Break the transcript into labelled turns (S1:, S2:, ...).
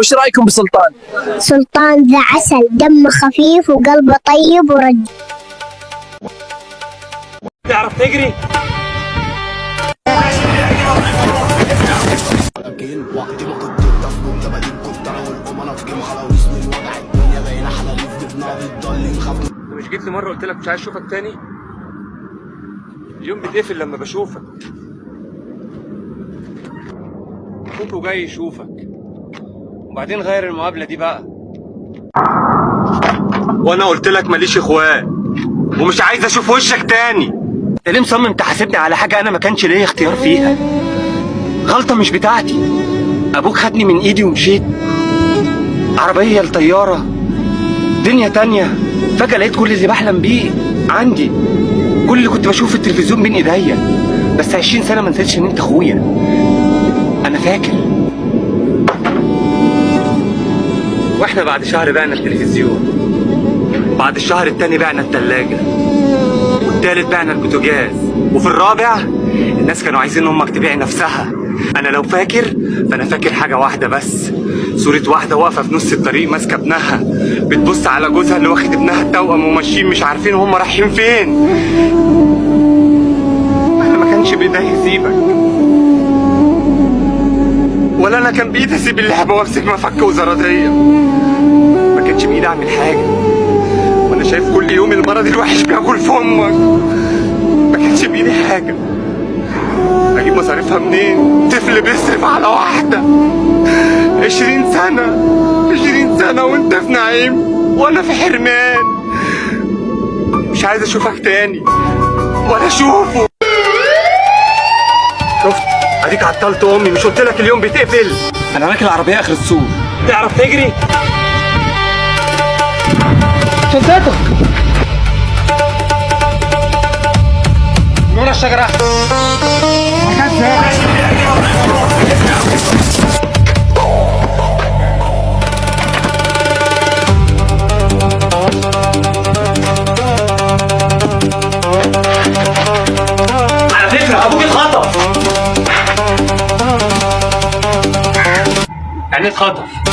S1: وش رايكم بسلطان؟
S2: سلطان ذا عسل، دمه خفيف وقلبه طيب ورجال.
S3: تعرف تجري؟ مش جيت لي مرة قلت لك مش عايز اشوفك تاني؟ اليوم بيتقفل لما بشوفك. اخوك جاي يشوفك، وبعدين غير المقابلة دي بقى. وانا قلت لك ماليش اخوان ومش عايز اشوف وشك تاني. انت ليه مصمم تحاسبني على حاجة انا ما كانش ليا اختيار فيها؟ غلطه مش بتاعتي. ابوك خدني من ايدي ومشيت، عربية لطياره، دنيا تانية. فجأة لقيت كل اللي بحلم بيه عندي، كل اللي كنت بشوفه في التلفزيون بين ايديا. بس 20 سنة ما نسيتش ان انت اخويا، انا فاكر. واحنا بعد شهر بعنا التلفزيون، وبعد الشهر التاني بعنا التلاجة، والتالت بعنا البوتاجاز، وفي الرابع الناس كانوا عايزين امك تبيع نفسها. انا لو فاكر فانا فاكر حاجة واحدة بس، صورة واحدة واقفة في نص الطريق ماسكة ابنها، بتبص على جوزها اللي واخد ابنها التوأم وماشيين مش عارفين هم رايحين فين. انا ما كانش بايدي اسيبك، ولا انا كان بايدي اسيب اللعبة وامسك مفك وزرادية. ما كانش بايدي اعمل حاجة، وانا شايف كل يوم المرض الوحش بياكل في امك. ما كانش بايدي حاجة، اجيب مصاريفها منين؟ طفل بيصرف على واحدة 20 سنة، 20 سنة وانت في نعيم وانا في حرمان. مش عايز اشوفك تاني ولا اشوفه. شفت؟ اديك عطلت امي، مش قلت لك اليوم بيتقفل؟ انا راكب العربية اخر السوق. تعرف تجري؟ شنطتك من ورا الشجرة. على فكرة ابوك اتخطف. يعني اتخطف.